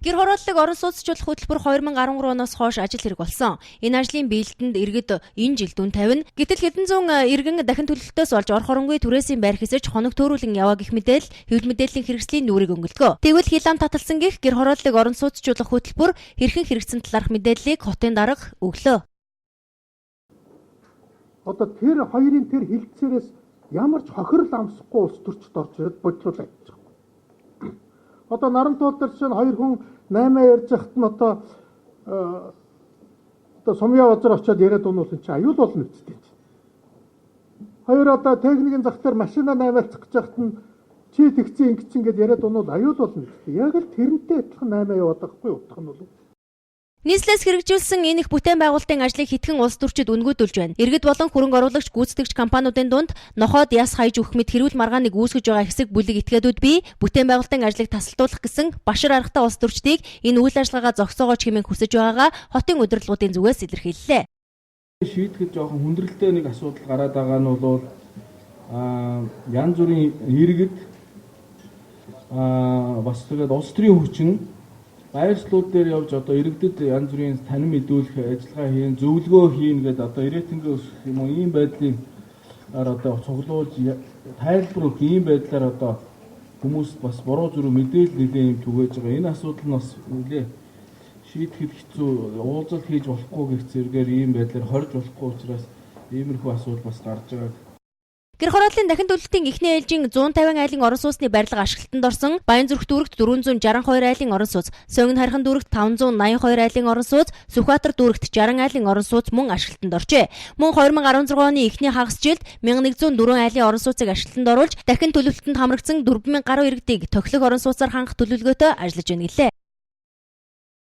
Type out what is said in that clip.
Гэр хорооллыг орон сууцчлах хөтөлбөр 2013 оноос хойш ажил хэрэг болсон. Энэ ажлын биелэлтэнд иргэд энэ жил дүн тавина. Гэтэл хэдэн зуун иргэн дахин төлөлтөөс болж орох оронгүй түрээсийн байр хэсэж хоног төөрүүлэн яваа гэх мэдээлэл хэвлэл мэдээллийн хэрэгслийн нүрийг өнгөлдгөө. Тэгвэл хил ам таталсан гэх гэр хорооллыг орон сууцчлах хөтөлбөр хэрхэн хэрэгжсэн талаарх мэдээллийг хотын дарга өглөө. Одоо тэр хоёрын тэр хилцээрээс ямар ч хохирол амсахгүй улс төрчд орж ирээд бодлуулаад байгаа. Одоо Нарантуул дээр жишээ нь хоёр хүн 8 ярьж байхад нь одоо Сумья базар очиод яриад унуулсан чинь аюул болно үсттэй. Хоёр одоо техникийн зах дээр машина наймаалцах гэж байхад нь чи тэгсэн ингэсэн гэд яриад унуул аюул болно үсттэй. Яг л тэрнтэй адилхан 8 яваад байгаа хгүй утга нь бол. Нийслэлээс хэрэгжүүлсэн энэ их бүтээн байгуулалтын ажлыг хэдхэн улс төрчид үнгүйдүүлж байна. Иргэд болон хөрөнгө оруулагч гүйцэтгэгч компаниудын дунд нохойд яс хаяж өгөх мэт хэрүүл маргааныг үүсгэж байгаа хэсэг бүлэг этгээдүүд бий. Бүтээн байгуулалтын ажлыг тасалдуулах гэсэн башир аргатай улс төрчдийг энэ үйл ажиллагаагаа зогсоогооч хэмээн хүсэж байгаагаа хотын удирдлагуудын зүгээс илэрхийллээ. Шийдэхэд жоохон хүндрэлтэй нэг асуудал гараад байгаа нь бол янз бүрийн иргэд бас тэгээд улс төрийн хүчин байршлууд дээр явж одоо иргэдэд янз бүрийн танин мэдүүлэх ажиллагаа хийн, зөвлөгөө хийн гэдэг одоо ирэтэнгээ өсгөх юм уу ийм байдлын ар одоо цуглуулж тайлбар өгөх ийм байдлаар одоо хүмүүс бас буруу зүрх мэдээлэл нэлээд юм түгээж байгаа. Энэ асуудал нь бас нэлээ шийдэхэд хэцүү, уулзалт хийж болохгүй гэх зэрэгээр ийм байдлаар хорж болохгүй учраас иймэрхүү асуудал бас гарч байгаа. Гэр хорооллын дахин төлөлтийн эхний ээлжийн 150 айлын орон сууцны барилга ашиглалтанд орсон. Баянзүрх дүүрэгт 462 айлын орон сууц, Согин хархан дүүрэгт 582 айлын орон сууц, Сүхбаатар дүүрэгт 60 айлын орон сууц мөн ашиглалтанд оржээ. Мөн 2016 оны эхний хагас жилд 1104 айлын орон сууцыг ашиглалтанд оруулж, дахин төлөвлөлтөнд хамрагдсан 4000 гаруй иргэдийг тохилох орон сууцаар хангах төлөвлөгөөтэй ажиллаж байна гэлээ.